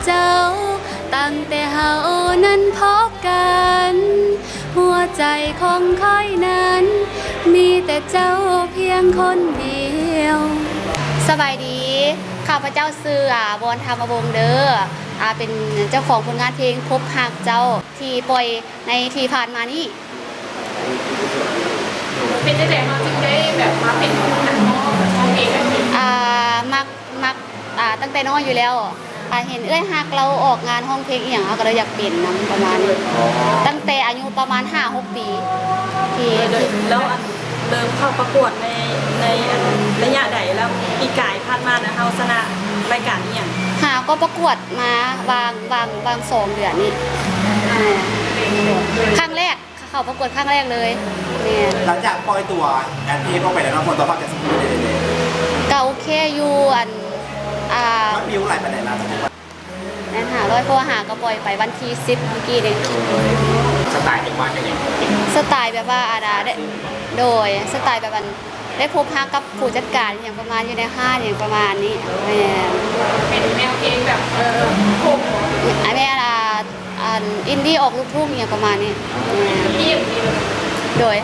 ເຈົ້າ ຕັ້ງແຕ່ເຮົານັ້ນພົບກັນ ຫົວໃຈຂອງຂ້ອຍນັ້ນ ມີແຕ່ເຈົ້າພຽງຄົນດຽວ. ສະບາຍດີ ຂ້າພະເຈົ້າຊື່ ອາ ວອນ ທຳມະວົງເດີ ອາ ເປັນເຈົ້າຂອງຜົນງານເພງພົບຮັກເຈົ້າ ທີ່ປ່ອຍໃນທີ່ຜ່ານມານີ້. ເປັນຈັ່ງໃດເຮົາຈຶ່ງໄດ້ແບບມາເປັນນັກຮ້ອງ ຮ້ອງເພງແບບນີ້? ອາ ມັກ ມັກ ອາ ຕັ້ງແຕ່ນ້ອຍຢູ່ແລ້ວ ອາ ເຫັນເອື້ອຍຮັກລາວອອກງານຮ້ອງເພງອີ່ຫຍັງ ເຮົາກໍເລີຍຢາກເປັນນຳ ປະມານນີ້ ຕັ້ງແຕ່ອາຍຸປະມານຫ້າຫົກປີ ທີ່ ແລ້ວອັນເລີ່ມເຂົ້າປະກວດໃນ ໃນອັນໄລຍະໃດ? ແລ້ວປີກາຍຜ່ານມານະ ເຮົາຊະນະລາຍການອີ່ຫຍັງ? ຫາກໍປະກວດມາຫວ່າງ ຫວ່າງ ຫວ່າງສອງເດືອນນີ້ ແມ່ນ ຄັ້ງແລກ ເຂົ້າປະກວດຄັ້ງແລກເລີຍ. ແມ່ນ. ຫຼັງຈາກປ່ອຍຕົວແອັນເພງອອກໄປແລ້ວເນາະ ຜົນຕອບຮັບຈາກສັງຄົມເປັນໃດແດ່? ກະໂອເຄຢູ່ ອັນ ອ່າ ຍອດວິວຫຼາຍປານໃດລະ? ແມ່ນ ຫ້າຮ້ອຍກວ່າ ຫາກໍປ່ອຍໄປວັນທີສິບມື້ກີ້ນີ້. ສະໄຕເປັນວ່າຈັ່ງໃດ? ສະໄຕແບບວ່າ ອາ ດາ ໂດຍ ສະໄຕແບບອັນ ໄດ້ພົບຮັກກັບຜູ້ຈັດການອີ່ຫຍັງປະມານ ຢູ່ໃນຮ້ານອີ່ຫຍັງປະມານນີ້. ແມ່ນ. ເປັນແນວເພງແບບ ເອີ ໂຮກບໍ? ອາ ແມ່ນ ອ່າ ອັນອິນດີ້ອອກລູກທຸ່ງອີ່ຫຍັງປະມານນີ້. ແມ່ນ. ໂດຍ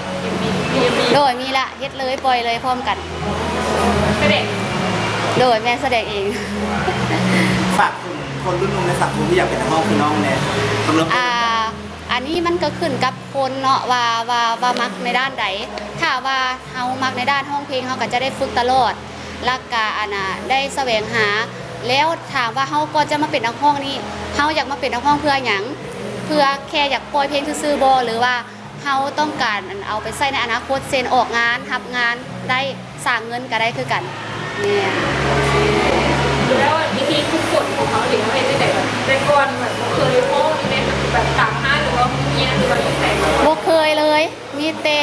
ໂດຍ ມີລະ ເຮັດເລີຍ ປ່ອຍເລີຍພ້ອມກັນ. ສະແດງ? ໂດຍ ແມ່ນ ສະແດງເອງ. ຝາກເຖິງຄົນລຸ້ນໜຸ່ມໃນສັງຄົມທີ່ຢາກເປັນນັກຮ້ອງຄືນ້ອງແດ່. ອ່າ ອັນນີ້ມັນກໍຂຶ້ນກັບຄົນເນາະ ວ່າ ວ່າ ວ່າມັກໃນດ້ານໃດ. ຖ້າວ່າເຮົາມັກໃນດ້ານຮ້ອງເພງ ເຮົາກໍຈະໄດ້ຝຶກຕະຫຼອດ ແລ້ວກະ ອັນນ່າ ໄດ້ສະແຫວງຫາ. ແລ້ວຖາມວ່າເຮົາກ່ອນຈະມາເປັນນັກຮ້ອງນີ້ ເຮົາຢາກມາເປັນນັກຮ້ອງເພື່ອຫຍັງ? ເພື່ອແຄ່ຢາກປ່ອຍເພງຊື່ໆບໍ ຫຼືວ່າເຮົາຕ້ອງການ ອັນ ເອົາໄປໃຊ້ໃນອະນາຄົດ ເຊັ່ນ ອອກງານ ຮັບງານໄດ້ ສ້າງເງິນກໍໄດ້ຄືກັນ. ແມ່ນ. ແລ້ວວິທີຝຶກຝົນຂອງເຮົານີ້ ເຮົາເຮັດຈັ່ງໃດ? ແບບແຕ່ກ່ອນແບບບໍ່ເຄີຍຮ້ອງຢູ່ໃນແບບຕາມຮ້ານ ຫຼືວ່າໂຮງຮຽນ ຫຼືວ່າຢູ່ໃສມາ? ບໍ່ເຄີຍເລີຍ ມີແຕ່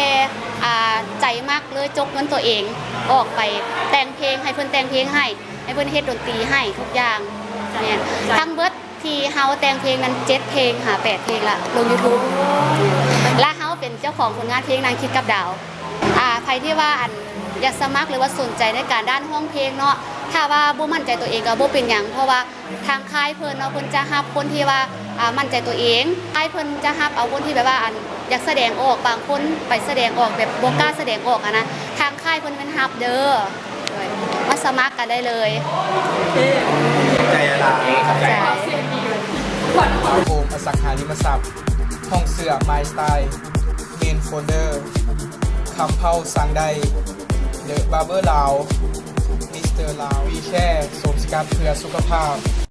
ອ່າ ໃຈມັກເລີຍ ຈົກເງິນຕົວເອງອອກໄປແຕ່ງເພງ ໃຫ້ເພິ່ນແຕ່ງເພງໃຫ້ ໃຫ້ເພິ່ນເຮັດດົນຕີໃຫ້ທຸກຢ່າງ. ແມ່ນ. ທັງເບິດ ທີ່ເຮົາແຕ່ງເພງນັ້ນເຈັດເພງຫາແປດເພງລະ ລົງຢູທູບ. ລະເຮົາເປັນເຈົ້າຂອງຜົນງານເພງນາງຄິດກັບດາວ. ອ່າ ໃຜທີ່ວ່າ ອັນ ຢາກສະໝັກ ຫຼືວ່າສົນໃຈໃນການດ້ານຮ້ອງເພງເນາະ ຖ້າວ່າບໍ່ໝັ້ນໃຈຕົວເອງກໍບໍ່ເປັນຫຍັງ ເພາະວ່າທາງຄ້າຍເພິ່ນເນາະ ເພິ່ນຈະຮັບຄົນທີ່ວ່າ ອ່າ ໝັ້ນໃຈຕົວເອງ. ຄ້າຍເພິ່ນຈະຮັບເອົາຄົນທີ່ແບບວ່າ ອັນ ຢາກສະແດງອອກ ບາງຄົນໄປສະແດງອອກແບບບໍ່ກ້າສະແດງອອກຫັ້ນນະ ທາງຄ້າຍເພິ່ນແມ່ນຮັບເດີ. ໂດຍ ມາສະໝັກກັນໄດ້ເລີຍ. ຂອບໃຈຫຼາຍ. ໂຮມອະສັງຫາລິມະຊັບ ຫ້ອງເສື້ອ My Style, Main Folder, ຄຳເພົາສັ່ງໄດ້, The Barber ລາວ, Mister ລາວ, WeCare ໂສມສະກັດເພື່ອສຸຂະພາບ.